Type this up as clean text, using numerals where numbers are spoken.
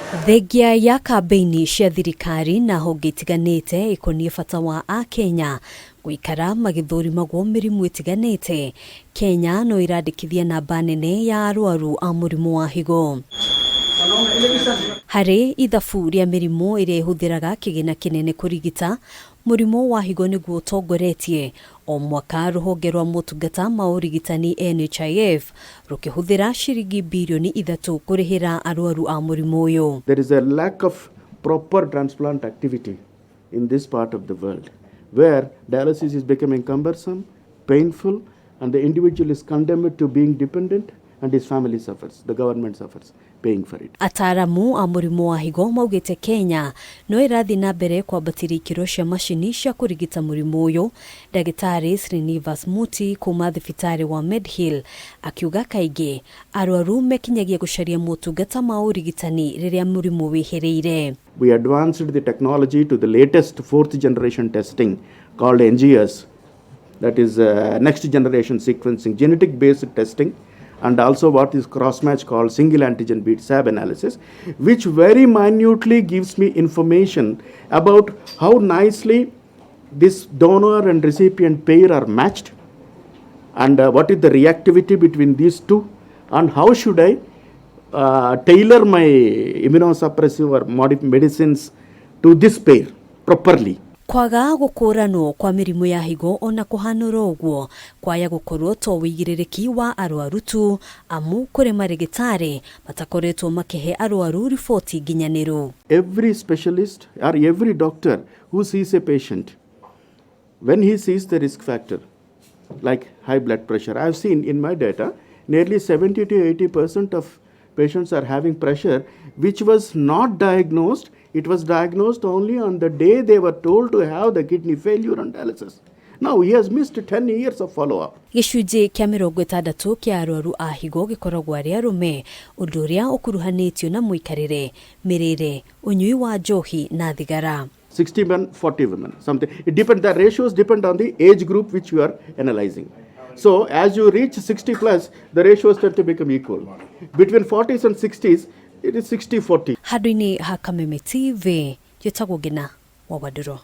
Thengia ya kambĩini cia thirikari na honge itiganĩte ikoniĩ bata wa Akenya gũikara magĩthũrimagwo mĩrimũ ĩtiganĩte, Kenya no ĩrandĩkithia namba nene ya arwaru a mũrimũ wa higo. Harĩ ithabu rĩa mĩrimũ ĩrĩa ĩhũthĩraga kĩgĩna kĩnene kũrigita, mũrimũ wa higo nĩguo ũtongoretie. O mwaka rũhonge rwa motungata ma ũrigitani NHIF rũkĩhũthĩra ciringi birioni 3 kũrĩhĩra arwaru a mũrimũ ũyũ. There is a lack of proper transplant activity in this part of the world, where dialysis is becoming cumbersome, painful, and the individual is condemned to being dependent, and his family suffers, the government suffers paying for it. Ataaramu a mũrimũ wa higo maugĩte Kenya no ĩrathiĩ na mbere kwambatĩria ikĩro cia macini cia kũrigita mũrimũ ũyũ. Ndagĩtarĩ Srinivas Muti kuma thibitarĩ wa Medhill akiuga kaingĩ arwaru mekinyagia gũcaria motungata ma ũrigitani rĩrĩa mũrimũ wĩhĩrĩire. We advanced the technology to the latest fourth generation testing called NGS, that is next generation sequencing, genetic based testing, and also what is cross match called single antigen bead SAB analysis, which very minutely gives me information about how nicely this donor and recipient pair are matched, and what is the reactivity between these two, and how should I tailor my immunosuppressive or medicines to this pair properly. Kwaga gũkũranwo kwa mĩrimũ ya higo ona kũhanũra ũguo kwaya gũkorwo to wĩigĩrĩrĩki wa arwaru tu, amu kũrĩ marĩgĩtarĩ matakoretwo makĩhe arwaru riboti nginyanĩru. Every specialist or every doctor who sees a patient, when he sees the risk factor like high blood pressure, I have seen in my data nearly 70 to 80% of patients are having pressure which was not diagnosed. It was diagnosed only on the day they were told to have the kidney failure on dialysis. Now he has missed 10 years of follow-up. Gĩcunjĩ kĩa 60 kĩa arwaru a higo gĩkoragwo arĩ arũme, ũndũ ũrĩa ũkuruhanĩtio na mũikarĩre, mĩrĩre, ũnyui wa njohi na thigara. 60 men, 40 women, something. It depends, the ratios depend on the age group which you are analyzing. So as you reach 60 plus, the ratios tend to become equal. Between 40s and 60s, it is 60-40. Handũ-inĩ ha Kameme TV, njĩtagwo Ngina wa Wandũrũ.